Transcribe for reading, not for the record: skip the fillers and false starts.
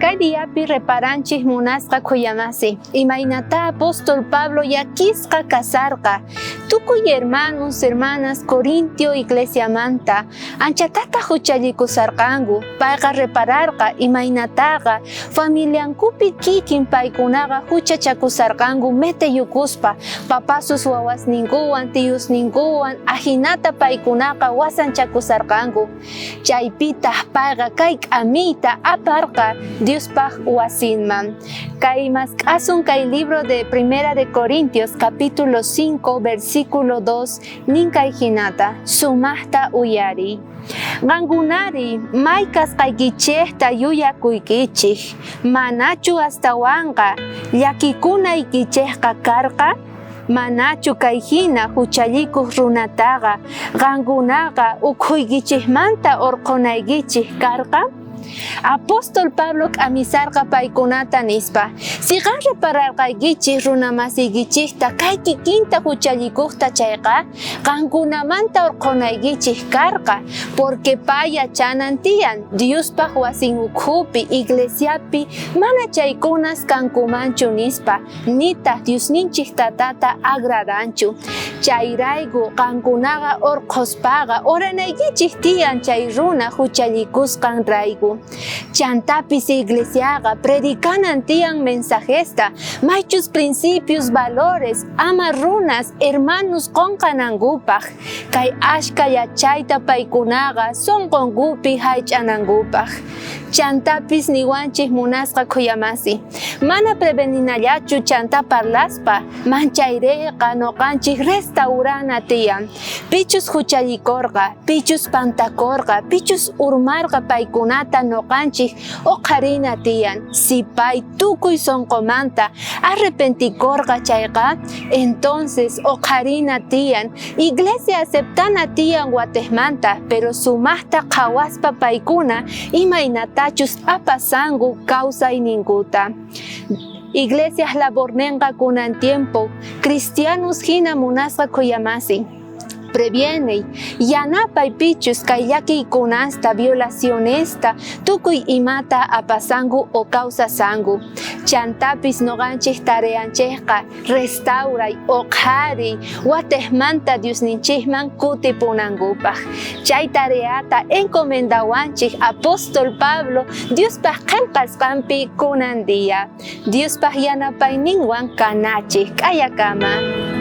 Kay diapi reparanchej munasqa khuyamasi, imaynatá apóstol Pablo llakisqa kasarqa tukuy hermanos, hermanas Corintio iglesiamanta anchatataj juchallikusarqanku. Payqa repararqa imaynataqa familiankupi kikin paykunaqa juchachakusarqanku meteyukuspa, papasus wawasninkuwan, tiyusninkuwan, ajinata paykunaqa wasanchakusarqanku. Chaypitaj payqa kay k'amiyta aparqa Diospaj wasinman. Kay mask'asun kay libro de Primera de Corintios capítulo 5 versículo 2 nin kay jinata, sumajta uyariy. Qankunari may kasqaykichejta yuyakuykichej, manachu astawanqa llakikunaykichejqa karqa? Manachu kay jina juchallikoj runataqa qankunaqa ukhuykichejmanta orqhonaykichej karqa? Apóstol Pablo k'amisarqa paykunata nispa, Si qan repararqaykichej runamasiykichejta kay kikinta juchallikojta chayqa, qankunamanta orqhonaykichej karqa, porque pay yachanan tiyan Diospaj wasin ukhupi, iglesiapi mana chaykunas kankumanchu nispa. Nitaj Diosninchej Tatata agradanchu. Chayrayku qankunaqa orqhospaqa oranaykichej tiyan chay runa juchallikusqanrayku. Chantapis iglesiaqa predicanan tiyan mensajesta, maychus principios, valores, ama runas, hermanos qonqanankupaj, kay ashkha yachayta paykunaqa sonqonkupi jaych'anankupaj. Chantapis niwanchej munasqa khuyamasi, mana preveninallachu chantá parlaspa, manchayreyqa noqanchej restaurana tiyan. Pichus juchallikorqa, pichus pantakorqa, pichus urmarqa paykunata noqanchej oqharina tiyan. Si pay tukuy sonqomanta arrepentikorqa chayqa, entonces oqharina tiyan, iglesia aceptana tiyan watejmanta, pero sumajta qhawaspa paykuna imaynatachus apasanku kawsayninkuta. Iglesiaj labornenqa kunan tiempo cristianos jina munasqa khuyamasi. Previeney, yanapay pichus kay llakiykunasta, violacionesta, tukuy imata apasanku o kawsasanku. Chantapis noqanchej tareanchejqa restauray, oqhariy, watejmanta Diosninchejman kutipunankupaj. Chay tareata encomendawanchej apóstol Pablo Diospaj qhelqasqanpi kunan día. Diospaj yanapayninwan kanachej k'ayakama.